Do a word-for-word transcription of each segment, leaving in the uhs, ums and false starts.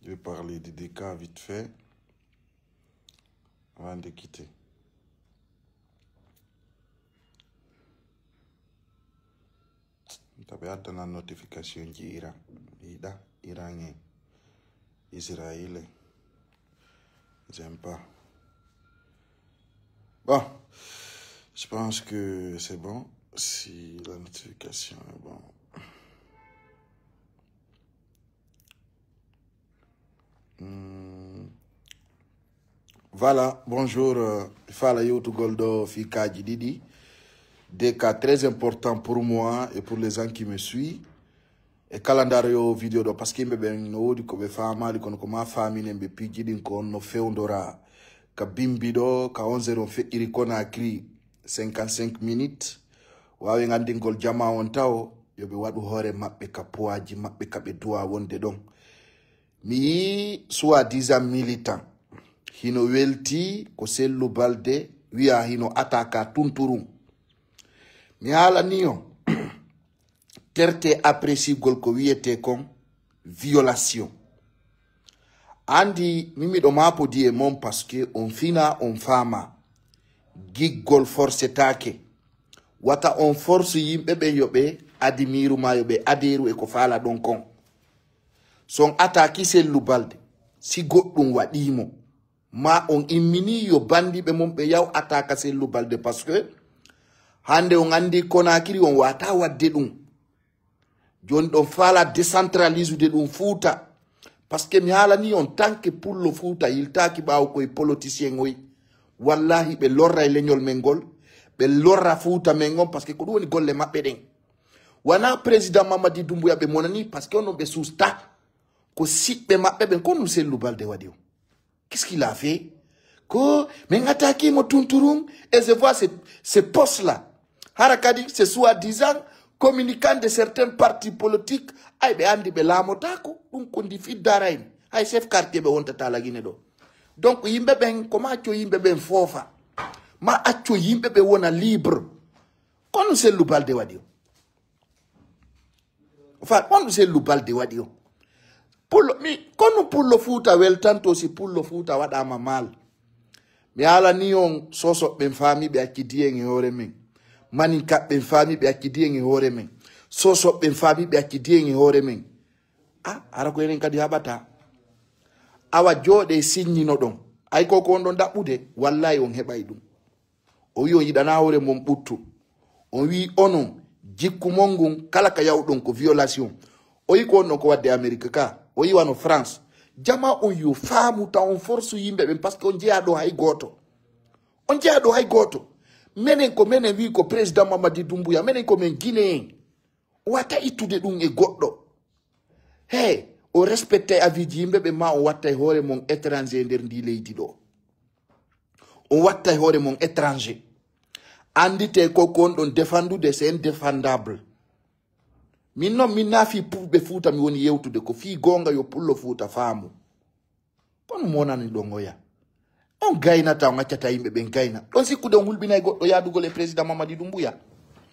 Je vais parler de deux cas vite fait avant de quitter. Tabe attana notification ji Iran. Ida Iran et Israël. J'aime pas. Bon, je pense que c'est bon. Si la notification est bon. Hmm. Voilà, bonjour. Euh, fala yewtugol ɗo fii kaaji ɗiɗi. Des cas très importants pour moi et pour les gens qui me suivent. E kala ndaroyo video ɗo, parce que yimɓe ɓen no woodi ko ɓe faamaali, kono ko ma faaminen ɓe piiji ɗin ko on no fewndora. Ka bimbi ɗo, ka onze heures on feƴƴiri Conakry, cinquante-cinq minutes. Waawi anndingol jamaa on tawo, yo ɓe waɗu hoore maɓɓe ka puwaaji maɓɓe ka ɓe duwa wonde ɗon. Mi yii soi-disant militant. Hino welti ko Sellu Balde wi'a hino ataka tunturun. Mi haalani on. Terte appréciegol ko wi'etee kon violation. Andi, mi miɗo maapodi e mon parce que on fina, on faama. Giggol forsetaake. Wata on force yimɓe ɓen yo ɓe adimiru ma yo ɓe aderu e ko faala ɗon kon. So on ataki Sellu Balde, si goɗɗum waɗii mo, ma on immini yo bandiɓe mon ɓe yaw ataka Sellu Balde, parce que hande on andi Konakiri on wata wadde ɗum. Joni ɗon faala décentraliser de ɗum Fuuta. Parce que mi haalani on, tant que pullo Fuuta yiltaaki ɓaawo koye politicien oy, wallahi ɓe lorra e leñol men ngol, ɓe lorra Fuuta men on, parce que ko ɗum woni golle maɓɓe ɗen. Wona président Mamadi Doumbouya ɓe monani, parce que onon ɓe susta. Ko siɓɓe maɓɓe ɓen, ko ɗum Sellu Balde waɗi on. Qu'est-ce qu'il a fait? Ko min attaqué mo tunturun, et je vois ces, ces postes-là. Hara kadi, c'est soi-disant communicant de certains partis politiques. Ay, ɓe andi ɓe laamotako. Ɗum ko ndi fiddarayni. Hay chef quartier ɓe wontata la Guinée ɗo. Donc, yimɓe ɓen, ko ma acco yimɓe ɓen foofa. Ma acco yimɓe ɓe wona libre. Kono Sellu Balde waɗi o. Fa, on Sellu Balde waɗi o. Pullo, mi, kono pullo Fuuta weltanto si pullo Fuuta waɗama mal. Mi alani on soso ɓen faami ɓe acci diyen e hoore men. Maninka ɓen faami ɓe acci diyen e hoore men. Soso ɓen faami ɓe acci diyen e hoore men. Ah, hara ko enen kadi haɓata. Awa jooɗe signino ɗon. Ay ko ko on ɗon ɗaɓɓude, wallahi on heɓay ɗum. O wi'i on yiɗana hoore mon ɓuttu. On wi'i onon, jikku mon ngun, kala ka yawɗon ko violation. O wi'i ko on ɗon ko wadde Amerique ka. O wi'i wano France. Jama on yo faamu ta on force yimɓe ɓen, parce que on jeyaa ɗo hay gooto. On jeyaa ɗo hay gooto. Menen ko menen wi'i ko président Mamadi Doumbouya. Menen ko men Guinéen. Wata ittude ɗum e goɗɗo. He, o respectay avis ji yimɓe ɓe ma on wattay hoore mon étranger nder ndi leydi ɗo. On wattay hoore mon étranger. Andite ko ko on ɗon défendude, c'est indéfendable. Min non, min na fii pulɓe Fuuta mi woni yewtude, ko fii goonga yo pullo Fuuta faamu. Kono mo wonani ɗon oya? On gaynata, on accata yimɓe ɓen gayna. Ɗon sikkude on hulɓinay goɗɗo yaadugol e président Mamadi Doumbouya?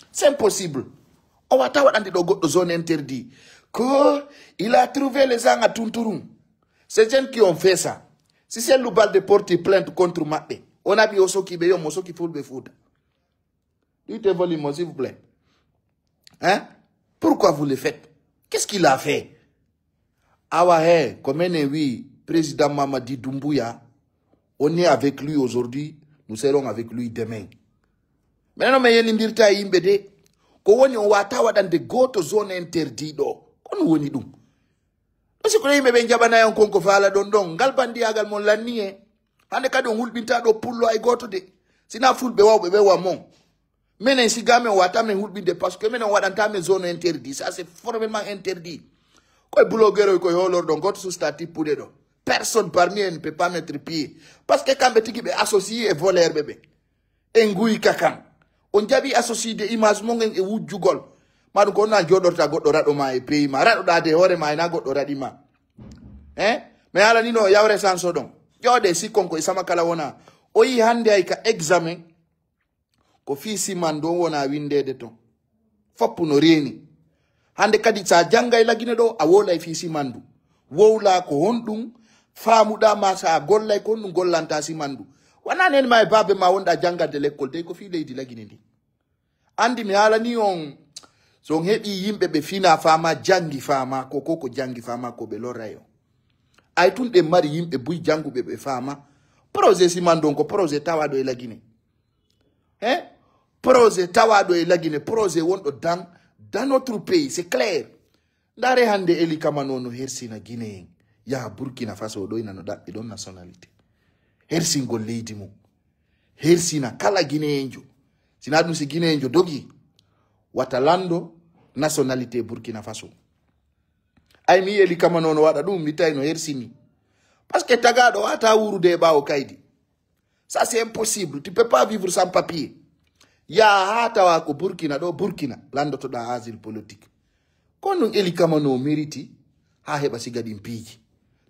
C'est impossible. On wata waɗande ɗo goɗɗo zone interdit. Ko il a trouvé les gens à Tunturun. Ces jeunes qui ont fait ça. Si Sellu Balde porti plainte contre maɓɓe, on abi o soki ɓe, yo mo soki fulɓe Fuuta. Dites volume, s'il vous plaît. Hein? Pourquoi vous le faites? Qu'est-ce qu'il a fait? Awa he, ko menen wi président Mamadi Doumbouya, on est avec lui aujourd'hui, nous serons avec lui demain. Minen no men yenindirta e yimɓe de, ko woni on wata waɗande gooto zone interdit ɗo. Ko ɗum woni ɗum. Ɗo si ko yimɓe ɓen jaɓanay on kon ko faala ɗon ɗon, ngal bandiyaagal mon lanni e. Hande kadi on hulɓinta ɗo pullo ay gooto de. Sina fulɓe wawɓe ɓe wa mon. Menen si ga men wata men hulɓinde, parce que menen waɗanta men zone interdit. Ça, c'est formellement interdit. Koye blogueur oy koye hoolorɗon, gooto susta tippude ɗo. Personne parmi eux ne peut pas mettre pied. Parce que kamɓe tigi ɓe associé e voleur ɓe ɓe. E nguy ka kan. On jaɓi associé de image mon en e wujjugol. Ma ɗum ko on na jooɗorta goɗɗo raɗo ma e pays ma. Raɗoɗa de hoore ma e na goɗɗo raɗi ma. Hein? Mais ala ni no yawre sanso ɗon. Jooɗe sikkon ko e sama kala wona. O yi hande ay ka examen. Ko fii simandu on wona windeede ton. Foppu no reeni. Hande kadi sa jangay la Guinée ɗo, a wolay fii simandu. Wowlaa ko honɗun faamuɗaa, maa sa a gollay, ko honɗun gollantaa simandu? Wanaa nene maa e baabe maa wonɗaa janngande lekkol, dey ko fii leydi Lagine ndin. Anndi mi haalanii on, so on heɓii yimɓe ɓe finaa faamaa, janngi faamaa, ko, ko, ko janngi faamaa, ko ɓe lorray on. Ay tun ɗen mari yimɓe buy jannguɓe ɓe faamaa. Projet simandu on ko projet tawaaɗo e Lagine. Hein? Projet tawaaɗo e Lagine, projet wonɗo dans, dans notre pays, c'est clair. Ndaaree hannde Eli Kamano no hersina Guinéen, yaha Burkina Faso ɗo ina no ɗaɓɓi ɗon nationalité. Hersingol leydi mum. Hersina kala Guinéenjo. Sinaa ɗum si Guinéenjo dogi, wata lanndo nationalité Burkina Faso. Ay mi Eli Kamano no waɗa ɗum, mi tawi no hersini. Parce que tagaaɗo waawataa wuurude e ɓaawo kaydi. Ça, c'est impossible. Tu peux pas vivre sans papier. Yaa haa tawa ko Burkina ɗo, Burkina, lanndotoɗaa asile politique. Ko non Eli Kamano meriti haa heɓa siga ɗin piiji.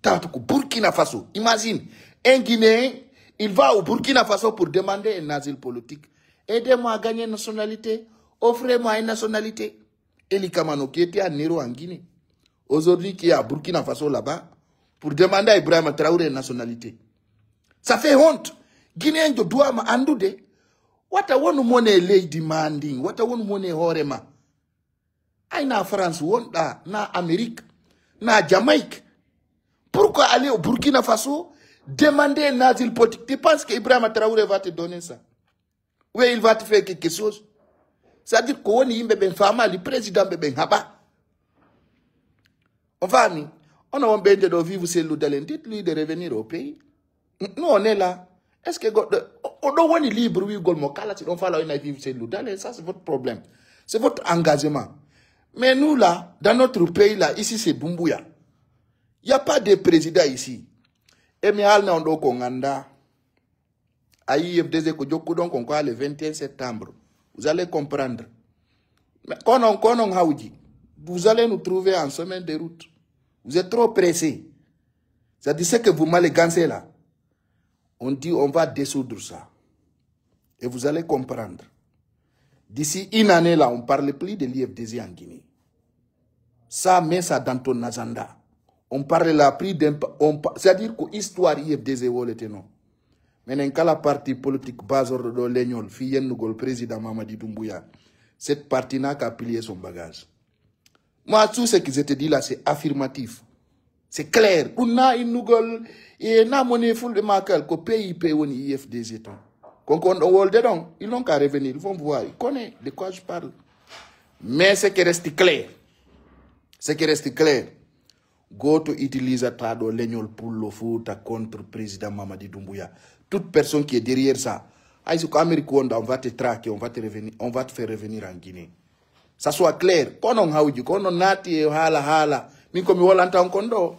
Tawata ko Burkina Faso. Imagine, un Guinéen, il va au Burkina Faso pour demander un asile politique. Aidez-moi à gagner une nationalité. Offrez-moi une nationalité. Eli Kamano, qui était en Nero en Guinée, aujourd'hui qui est à Burkina Faso là-bas, pour demander à Ibrahima Traoré une nationalité. Ça fait honte. Guinéenjo duwaama anndude. Wata wonu mone leydi maa ndin, wata wonu mone hoore maa. Ay na France wonɗaa, na Amérique, na Jamaïque. Pourquoi aller au Burkina Faso demander un asile politique? Tu penses que Ibrahima Traoré va te donner ça? Oui, il va te faire quelque chose. C'est-à-dire ko woni yimɓe ɓen faamaali, président ɓe ɓen haɓa. On faami? Ono won ɓe nde ɗo Vivu Cellou Dalein, dites-lui de revenir au pays. Nous, on est là. Est-ce que goɗɗo, o, o ɗo woni libre wi'ugol mo kala si ɗon fala o ina Vivu Cellou Dalein, ça c'est votre problème. C'est votre engagement. Mais nous là, dans notre pays là, ici c'est Doumbouya. Il n'y a pas de président ici. E mi haalna on ɗo ko ngannda. A U F D G ko jokkuɗon kon ko le vingt et un septembre. Vous allez comprendre. Mais kono, kono hawji. Vous allez nous trouver en chemin de route. Vous êtes trop pressés. C'est-à-dire ce que vous manigancez là. On dit on va dissoudre ça. Et vous allez comprendre. D'ici une année là, on ne parle plus de l'U F D G en Guinée. Ça, mets ça dans ton agenda. On parle là plus d'un pa-, on pa-, c'est-à-dire que histoire U F D G wolete non. Menen kala parti politique basorɗo ɗo leñol fii yennugol président Mamadi Doumbouya. Cette parti n'a qu'à plier son bagage. Moi, tout ce que je te dis là, c'est affirmatif. C'est clair. Ɗum na innugol, e na mone fulɓe makal, ko P I P woni U F D G ton. Kon ko on ɗon wolde ɗon, ils n'ont qu'à revenir, ils vont voir, ils connaissent de quoi je parle. Mais ce qui reste clair, ce qui reste clair, gooto utilisata ɗo leñol pullo Fuuta contre président Mamadi Doumbouya. Toute personne qui est derrière ça, hay si ko Amérique wonɗa, on va te traquer, on va te revenir, on va te faire revenir en Guinée. Ça soit clair. Ko non hawji, ko non naati e haala haala. Min ko mi wolanta on kon ɗo.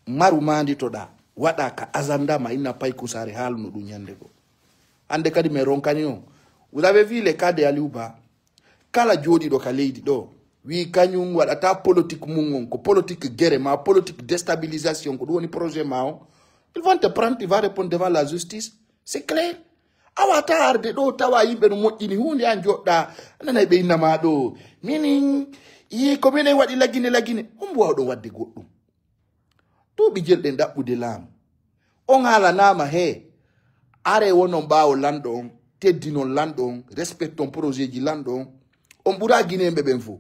Maru maanditoɗaa. Waɗa ka agenda ma inna pay kusaare haaluno ɗum ñande goo. Hannde kadi mi ronkani on. Vous avez vu le cas de Aliou Ba. Kala jooɗiɗo ka leydi ɗo. Wi kañum waɗata politique mum on. Ko politique gere ma politique déstabilisation. Ko ɗum woni projet ma on. Ils vont te prendre, tu vas répondre devant la justice. C'est clair. A wata arde ɗo tawa yimɓe no moƴƴini huunde an joɗɗa. A nanay ɓe inna ma ɗo. Minin, yi ko minen waɗi lagine lagine. Hombo wawɗo wadde goɗɗum? Duuɓi jelɗen ɗaɓɓude laamu. On haalanaama he. Are wonon ɓaawo lanɗo on. Teddinon lanɗo on. Respecton projet ji lanɗo on. On ɓura Guinéen ɓe ɓen fof.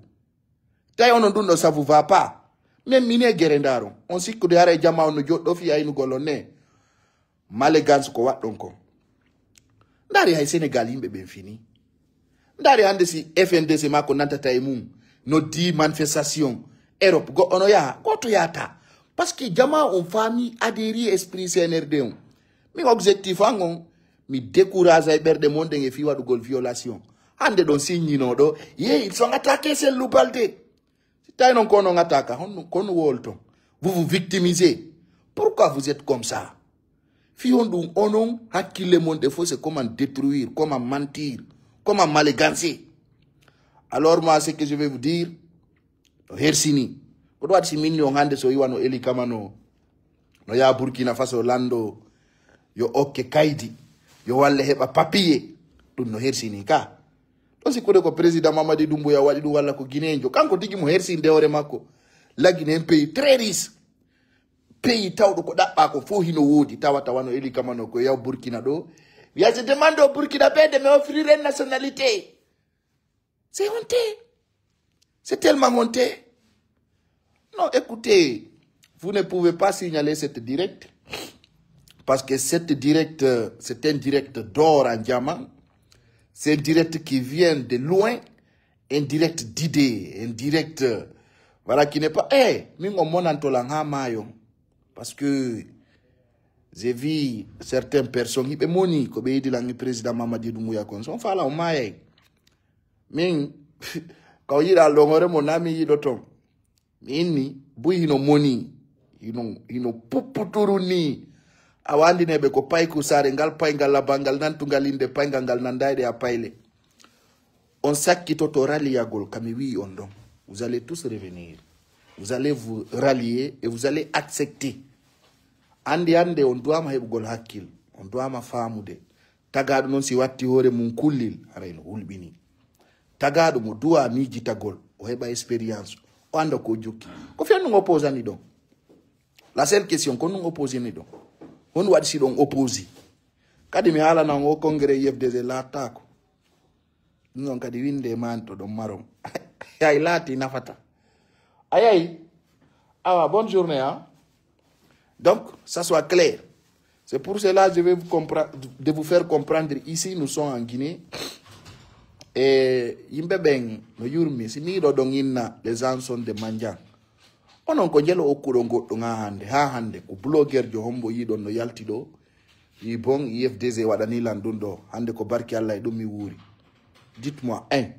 Tawi onon ɗum ɗo ça vous va pas. Min mine gere ndaron. On sikkude hara e jama on no joɗɗo fi aynugol on ne. Malégance ko waɗɗon kon. Ndaari hay Sénégal yimɓe ɓen fini. Ndaari hannde si F N D C maa ko nantata e mum. Noddi manifestation. Europe goɗɗo no yaha. Gooto yahata. Parce que jama on faami adhéri esprit C N R D on. Min objectif an on. Mi décourage ay ɓerɗe mon ɗen e fii waɗugol violation. Hannde ɗon signino ɗo. Ye, ils sont attaqués Cellou Baldé. Si tawi non ko non attaque, honno, kono wowloton? Vous vous victimisez. Pourquoi vous êtes comme ça? Fii honɗum onon hakkille mon ɗe fof c'est comment détruire, comment mentir, comment manigancer. Alors moi, ce que je vais vous dire, no hersini. Ko ɗum waɗi si min ni on hannde so iwano Eli Kamano, no yaa Burkina Faso lanndo, yo okke kaydi, yo walle heɓa papier. Ɗum no hersini ka. Ɗon sikkude ko président Mamadi Doumbouya waɗi ɗum walla ko Guinéenjo. Kanko tigi mo hersinde hoore makko. La Guinée un pays très riche. pays tawɗo ko ɗaɓɓaa ko fof hino woodi, tawa tawa no eli kamano ko yaw Burkina ɗo. Wiya, je demande au Burkinabé de me offrir une nationalité. C'est honteux. C'est tellement honteux. Non, écoutez, vous ne pouvez pas signaler cette direct. Parce que cette direct, euh, c'est un direct d'or en diamant. C'est un direct qui vient de loin. Un direct d'idée. Un direct, euh, voilà, qui n'est pas, eh, min on monanto lan ha maayo. Parce que j'ai vu certaines personnes, iɓe moni, ko ɓe yiɗi lan président Mamadi Doumbouya kon. Son fala o maayay. Min, ka o yiɗa longore mo na mi yiɗo ton. Mi inni, buy hino moni, hino, hino pupputuru ni. A wandine ɓe ko payku sare ngal, pay ngal labal ngal, nantu ngal inde, pay ngal ngal nandayɗe a payle. On sakkitoto raliyagol, ka mi wi'i on ɗon. Vous allez tous revenir. Vous allez vous rallier et vous allez accepter. Andi ande, on duwama heɓugol hakkil, on duwama faamude. Tagaaɗo non si watti hoore mum kullil, haray no hulɓini. Tagaaɗo mo duwa miijitagol, o heɓa expérience, o anda ko o jokki. Ko fiyan ɗum opposani ɗon? La seule question, ko ɗum opposani ɗon? Honɗum waɗi si ɗon opposi? Kadi mi haalana on o congrès U F D G laattaako. Ɗum ɗon kadi winde e manto ɗon maron. Hay laati nafata. Ayay. Awa, bonne journée, hein. Donc, ça soit clair. C'est pour cela que je vais vous compre- de vous faire comprendre ici, nous sommes en Guinée. E yimɓe ɓen no yurmi, si miɗo ɗon inna les gens sont des mendiants. Onon ko njelo okkuɗon goɗɗum ha hande, ha hande ko blogueur jo hombo yiɗon no yalti ɗo. Wi bon, U F D G waɗani lan ɗum ɗo. Hande ko barki Allah e ɗum mi wuuri. Dites-moi, hein.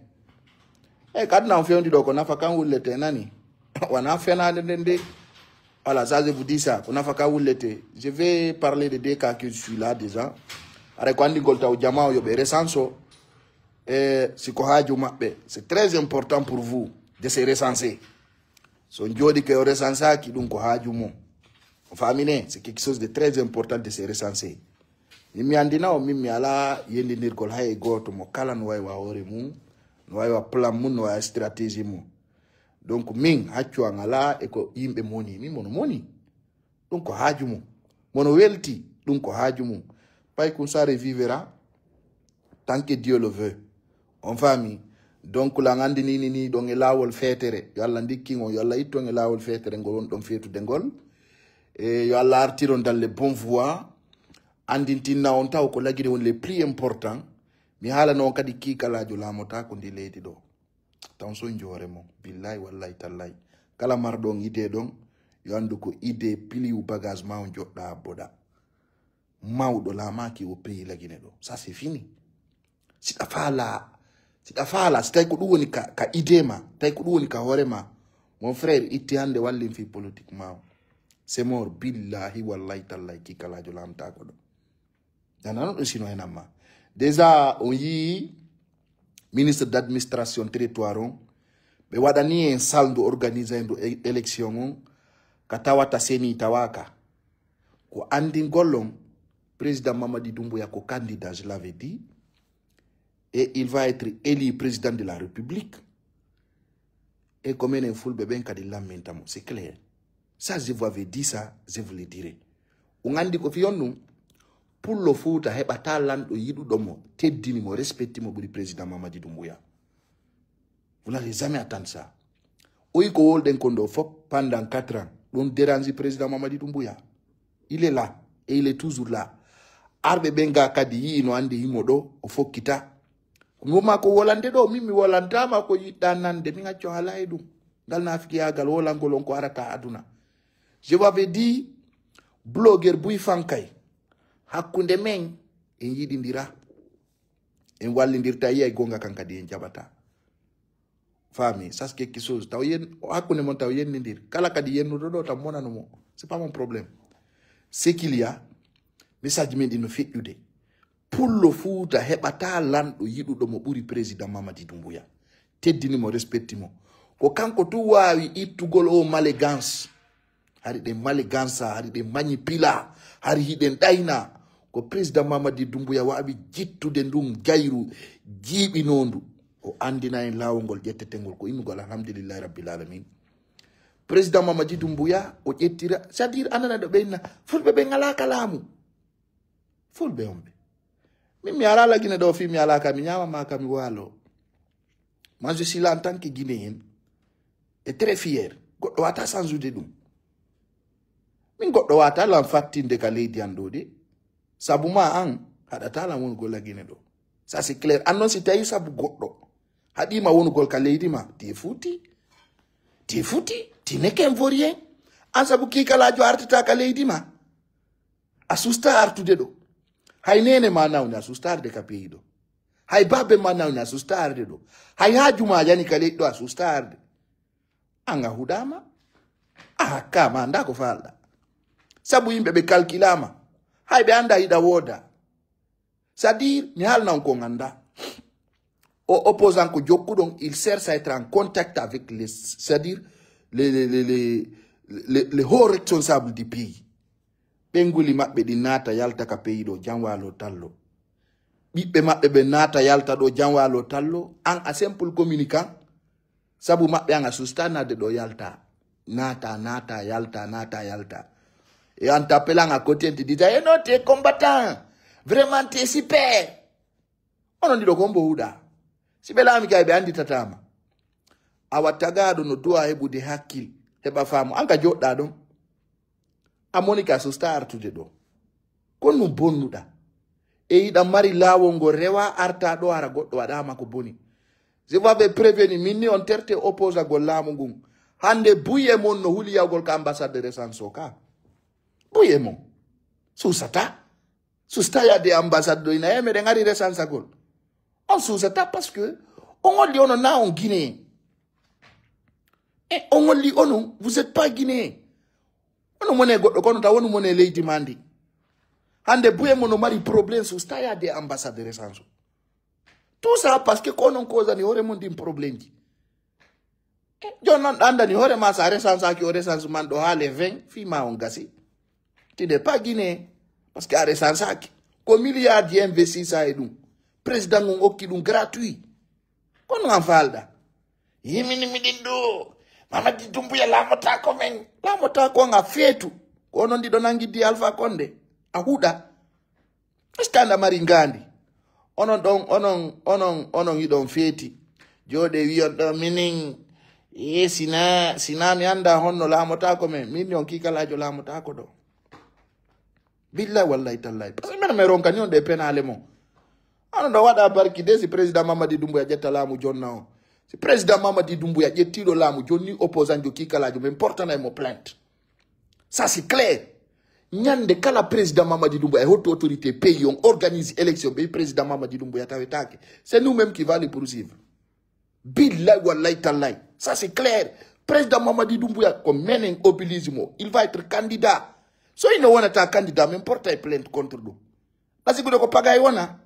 E kadna on fewndi ɗo ko nafa kan wullete nani. Wana fenade nden de. Voilà, ça je vous dis ça. Ko nafa kan wullete. Je vais parler de deux cas que je suis là déjà. Aray ko andi ngol taw jama o yo ɓe recense o. E si ko haaju maɓɓe. C'est très important pour vous de se recenser. So on jooɗi ke o recensaaki ɗum ko haaju mum. O faamine, c'est quelque chose de très important de se recenser. Min mi andina on, min mi alaa yendindirgol hay e gooto mo kala no wawi wa hoore mum, no wawi wa plan mum, no wawi wa stratégie mum. Donc min, haccu an alaa e ko yimɓe moni, min mono moni. Ɗum ko haaju mum. Mono welti, ɗum ko haaju mum. Pay kun sare vivera, tant que Dieu le veut. On faami? Donc, lan andinini ni ɗon e laawol feetere. Yo Allah ndikkin on, yo Allah ittu on e laawol feetere ngol on ɗon feetude ngol. E yo Allah artir on dans les bonnes voies. Andintinna on taw ko lagine woni les plus importants. Mi haalano on kadi kiikalaajo laamota ko ndi leydi ɗo. Taw so njoore mo. Billahi wallahi tallahi. Kala marɗo on idée ɗon, yo andu ko idée piliwu bagage ma on joɗɗa abboɗa. Mawɗo laamaaki o pays lagine ɗo. Ça c'est fini. Si ɗa faala, si ɗa faala, si tawi ko ɗum woni ka, ka idée ma, tawi ko ɗum woni ka hoore ma, mon frère, itti hande wallin fi politique ma o. C'est mort, billahi, wallahi, tallahi, kiikalaajo laamtaako ɗo. Nanano ɗum sino henan ma. Déjà, on yii ministre d'administration territoire on, ɓe waɗani en salndu organiser ndu e-, élection on, ka tawata seni tawaka. Ko andingol on, président Mamadi Doumbouya ko candidat, je l'avais dit, et il va être élu président de la République. E ko menen fulɓe ɓen kadi lamminta mo, c'est clair. Ça, je vous avais dit ça, je vous le dirai. On andi ko fiyon ɗum, pullo Fuuta heɓata lanɗo yiɗuɗo mo, teddini mo, respecti mo ɓuri président Mamadi Doumbouya. Vous n'allez jamais attendre ça. O yi ko wolɗen kon ɗo fof pendant quatre ans, ɗum dérange président Mamadi Doumbouya. Il est là, et il est toujours là. Arɓe ɓen ga kadi yi'i no andi himo ɗo, o fokkita. Ko mi woma ko wolande ɗo, min mi wolantama ko yiɗɗa nande, min acco haala e ɗum. Ngal nafikiyagal wolangol on ko arata aduna. Je vous avais dit, blogueur Buy Fankay, hakkunde men en yiɗindira, en wallindirta, yiyay gonga kan kadi en jaɓata. Faami, ça c'est quelque chose. Taw yen, hakkunde mon taw yennindir. Kala kadi yennuɗo ɗo, taw monano mo. C'est pas mon problème. C'est qu'il y a, message men ɗi no feƴƴude. Pullo Fuuta heɓata lanɗo yiɗuɗo mo ɓuri président Mamadi Doumbouya. Teddini mo, respecti mo. Ko kanko tun waawi ittugol o malégance. Hari ɗen maligansa, hari ɗen manipila, hari hiɗen ɗayna. Ko président Mamadi Doumbouya waawi jittude ndun gayru jiiɓinondu. O andina en laawol ngol ƴettetengol ko innugol alhamdulillahi rabbil alamin. Président Mamadi Doumbouya, o ƴettira, c'est-à-dire, anana ɗo ɓe inna, fulɓe ɓen alaa ka laamu. Fulɓe on ɓe. Min mi alaa la Guinée ɗo fii mi alaa ka mi ñaama maa ka mi waalo. Moi, je suis là en tant que Guinéen et très fier. Goɗɗo wata sansude ɗum. Min goɗɗo wata lan fattinde ka leydi an ɗo de. Sabu ma an, haɗata lan wonugol la Guinée ɗo. Ça c'est clair. An non si tawi sabu goɗɗo haɗima wonugol ka leydi ma, t'es foutu. T'es foutu. Tu n'es qu'un vaurien. An sabu kiikalaajo artata ka leydi ma. A susta artude ɗo. Hay nene ma nawni a susta arde ka peyi ɗo. Hay babe ma nawni a susta arde ɗo. Hay haaju ma yani ka leydi ɗo a susta arde. An a huɗama. A hakkama anda ko falɗa. Sabu yimɓe ɓe kalkilama. Hay ɓe anda hiɗa wooda. C'est-à-dire, mi haalna on ko on anndaa. O opposant ko jokkuɗon, il cherche à être en contact avec les, c'est-à-dire, les, les, les, les, les, les hauts responsables du pays. Ɓe nguli maɓɓe ɗi naata yalta ka pays ɗo, jam waalo tallo. Ɓiɓɓe maɓɓe ɓe naata yalta ɗo, jam waalo tallo. An a simple communicant. Sabu maɓɓe an a susta naade ɗo yalta. Naata, naata, yalta, naata, yalta. Et en t'appelant à côté, on te dit, eh non, t'es combattant. Vraiment, t'es super. Onon ɗiɗo ko on mbo huɗa. Si ɓe laami kay ɓe anditatama. Awa tagaaɗo no du'a heɓude hakkil, heɓa faamu. An ka joɗɗa ɗon. A moni ka susta artude ɗo. Ko no bonnuɗa. E yiɗa mari laawol ngol rewa arta ɗo hara goɗɗo waɗama ko boni. Si vous avez prévenu, min ni on terte opposagol laamu ngun. Hande buy e mon no huli yawgol ka ambassade de resanso ka. Buy e mon. Susata. Susta yaade ambassade ɗo ina e meɗen ari resansagol. On susata parce que on holli onon na on Guinéen. E on holli onon, vous êtes pas Guinéen. Ono mone goɗɗo kono taw wonu mone leydi ma ndi. Hande buye mo no mari problème susta yaade ambassade resanso. Tout ça parce que ko onon causani hoore mon ndin problème ji. E, jon non ɗo andani hoore ma sa resansaki o resansu man ɗo ha le vingt, fii ma on gasi. Tu n'es pas Guinéen. Parce que a resansaki. Ko milliard ji investi sa e ɗum. Président on okki ɗum gratuit. Kono an falɗa. Yimini miɗin ɗo. Mamadi Dumbuya laamotako men. Laamotako on a feetu. Ko onon ɗiɗo nangidi Alpha Condé. A huɗa. Est-ce que anda mari ngandi? Onon ɗon, onon, onon, onon hiɗon feeti. Jooɗe wiyon ɗo minin. E sina, sina mi anda honno laamotako men. Min ni on kiikalaajo laamotako ɗo. Billahi wallahi tallahi. Parce que menen mi ronka ni on ɗe penale mon. Ano ɗo waɗa barki de si président Mamadi Dumbuya ƴetta laamu jonna on. Si président Mamadi Dumbuya ƴettiɗo laamu jonni opposant jo kiikalaajo men portanay mo plainte. Ça c'est clair. Ñande kala président Mamadi Dumbuya e hotto autorité pays on organise élection ɓe président Mamadi Dumbuya tawetake. C'est nous-mêmes qui va le poursuivre. Billahi wallahi tallahi. Ça c'est clair. Président Mamadi Dumbuya ko menen oblige mo. Il va être candidat. So ino wonata candidat, min portay plainte contre ɗum. Ɓa sikude ko pagay wona.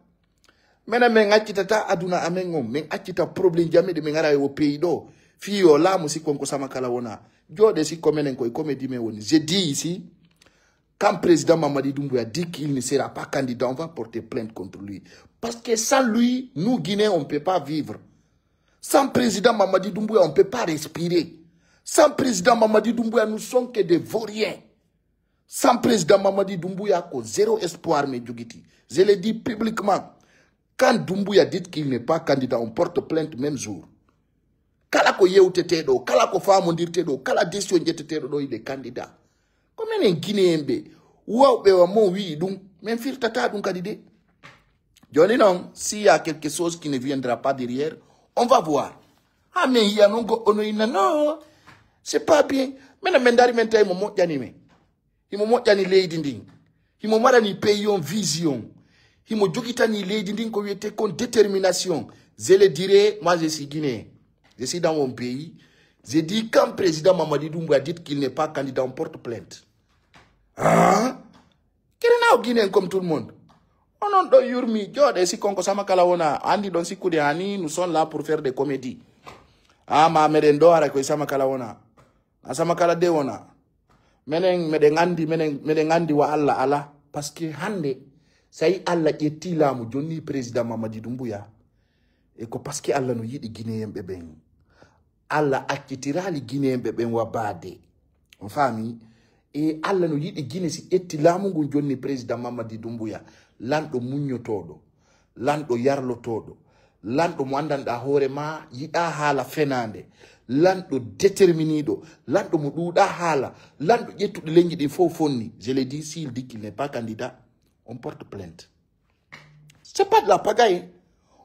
Menen min accitata aduna amen on. Min accita problème ji amen ɗi min ara e o pays ɗo. Fii yo laamu sikkon ko sama kala wona. Jooɗe sikko menen koye comédie men woni. Je dis ici, quand président Mamadi Doumbouya dit qu'il ne sera pas candidat, on va porter plainte contre lui. Parce que sans lui, nous Guinéens, on ne peut pas vivre. Sans président Mamadi Doumbouya, on ne peut pas respirer. Sans président Mamadi Doumbouya, nous sommes que des vauriens. Sans président Mamadi Doumbouya, ko zéro espoir, mais Djougiti. Je le dis publiquement. Quand Doumbouya dit qu'il n'est pas candidat, on porte plainte même jour. Kala ko yewteteɗo, kala ko famondirteɗo, kala décision ƴetteteɗo ɗo, il est candidat. Ko menen Guinéen ɓe, wawɓe wa mo wi'i ɗum, min firtata ɗum kadi de. Joni non, s'il y a quelque chose qui ne viendra pas derrière, on va voir. Ha min yiya non goɗɗo no inna, non, c'est pas bien. Minen min dari min tawi mo moƴƴani men. Himo moƴƴani leydi ndin. Himo marani pays on vision. Himo jogitani leydi ndin ko wiyete kon détermination. Je le dirai, moi je suis Guinéen. Je suis dans mon pays. Je dis quand président Mamadi Doumbouya dit qu'il n'est pas candidat, on porte plainte. Hein? Kirinaw Guinéen comme tout le monde. Onon ɗon yurmi jooɗe sikkon ko sama kala wona. Andi ɗon sikkude hani, nous sommes là pour faire des comédies. Ah, ma meɗen ɗo ara koye sama kala wona. A sama kala de wona. Menen meɗen andi, menen, meɗen andi wa Allah ala. Parce que hande, so yi Allah ƴetti laamu jonni président Mamadi Doumbouya, e ko parce que Allah no yiɗi Guinéen ɓe ɓen. Alla accitiraali Gineeɓe ɓen wa baade. On faami? E Alla no yiɗi Gine si ƴetti laamu ngun jonni Président Mamadi Doumbouya, lanɗo muññotooɗo, lanɗo yarlotooɗo, lanɗo mo anndanɗaa hoore maa, yiɗaa haala fenaande, lanɗo déterminiiɗo, lanɗo mo ɗuuɗaa haala, lanɗo ƴettuɗo leñi ɗin fof fonni. Je l'ai dit, s'il dit qu'il n'est pas candidat, on porte plainte. C'est pas de la pagaille.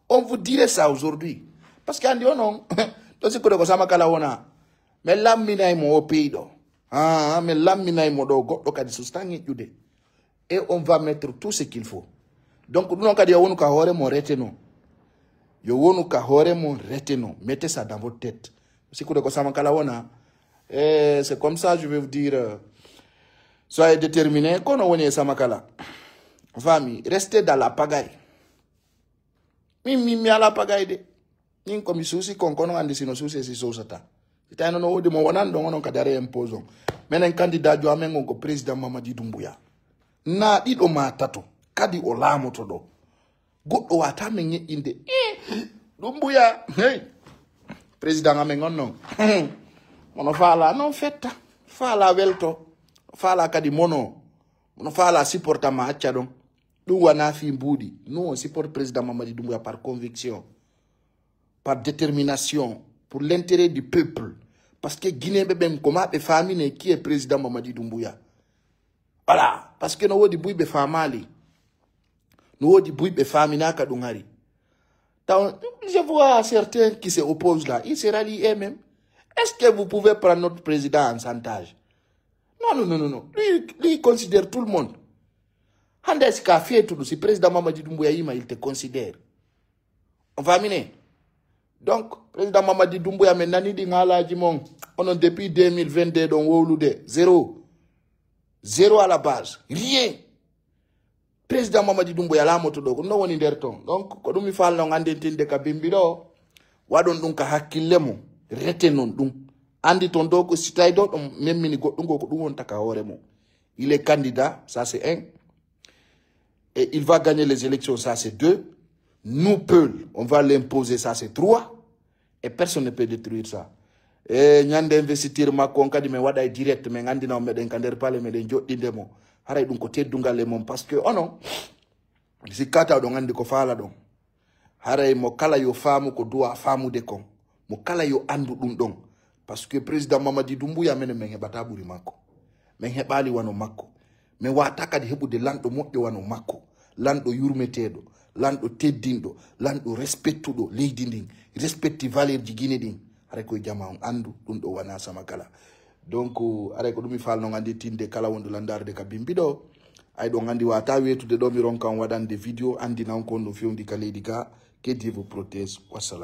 On vous dirait ça aujourd'hui. Parce que andi onon, to sikkude ko sama kala wona. Men lamminay mo o pays ɗo. Ah, men lamminay mo ɗo goɗɗo kadi sustan eƴƴude. Et on va mettre tout ce qu'il faut. Donc, ɗum noon kadi yo wonu ka hoore mo reteno. Yo wonu ka hoore mo reteno. Mettez ça dans votre tête. Sikkude ko sama kala wona. Eh, c'est comme ça, je vais vous dire, euh, soyez déterminés. Kono woni e sama kala. Famille, restez dans la pagaille. Min, min, mi ala pagaille de. Min ko mi suusi kon, kono andi sino suusi si suusata. Si tawi no woodi mo wonan ɗon, onon kadi are imposon. Menen candidat jo amen on ko président Mamadi Doumbouya. Na ɗiɗo ma tato, kadi o laamoto ɗo. Goɗɗo wata men ñeƴƴinde. Eh, Doumbouya, hey. Président amen on non. Mono faala non fetta. Faala welto. Faala kadi mono. Mono faala supporta ma acca ɗon. Ɗum wana fi mbuuɗi. Nous, on supporte président Mamadi Doumbouya par conviction, par détermination, pour l'intérêt du peuple. Parce que Guinéen ɓe ɓen ko ma ɓe famine qui est président Mamadi Doumbouya. Voilà. Parce que no woodi buy ɓe famali. No woodi buy ɓe faminaka ɗum hari. Taw, je vois certains qui se opposent là, ils se rallient eux-mêmes. Est-ce que vous pouvez prendre notre président en chantage? Non, non, non, non, non. Lui, lui, il considère tout le monde. Hande si ka fietudu, si président Mamadi Doumbouya yima, il te considère. On va miner. Donc, président Mamadi Doumbouya, men nani ɗi ngalaji mon. Onon depuis deux mille vingt-deux ɗon wowlude. Zéro. Zéro à la base. Rien. Président Mamadi Doumbouya laamoto ɗo, ko non woni nder ton. Donc, ko ɗum mi falno ngandintinde ka bimbi ɗo. Waɗon ɗum ka hakkille mo. Rete non ɗum. Andi ton ɗo ko si tawi ɗo ɗon memmini goɗɗum ngo ko ɗum wonta ka hoore mo. Il est candidat, ça c'est un. Et il va gagner les élections, ça c'est deux. Nous, Peul, on va l'imposer, ça c'est trois. Et personne ne peut détruire ça. E ñande investiture makko on kadi men waɗa e direct, men andina on meɗen ka nder palais, meɗen joɗɗinde mo. Haray ɗum ko teddungal e mon, parce que onon, si kata oɗon andi ko faala ɗon. Haray mo kala yo faamu ko duwa faamude kon. Mo kala yo andu ɗum ɗon. Parce que président Mamadi Doumbouya menen men heɓata ɓuri makko. Men heɓali wano makko. Men wata kadi heɓude lanɗo moƴƴo wano makko. Lanɗo yurmeteeɗo, lanɗo teddinɗo, lanɗo respectuɗo leydi ndin, respecti valeur ji Guinée ɗin. Haray koye jama on andu, ɗum ɗo wana sama kala. Donc, haray ko ɗum mi falno nganditinde kala wonɗo landarde ka bimbi ɗo. Ay ɗon andi wata wetude ɗo mi ronka on waɗande vidéo, andina on ko on ɗum fewndi ka leydi ka. Que Dieu vous protège. Wassalam.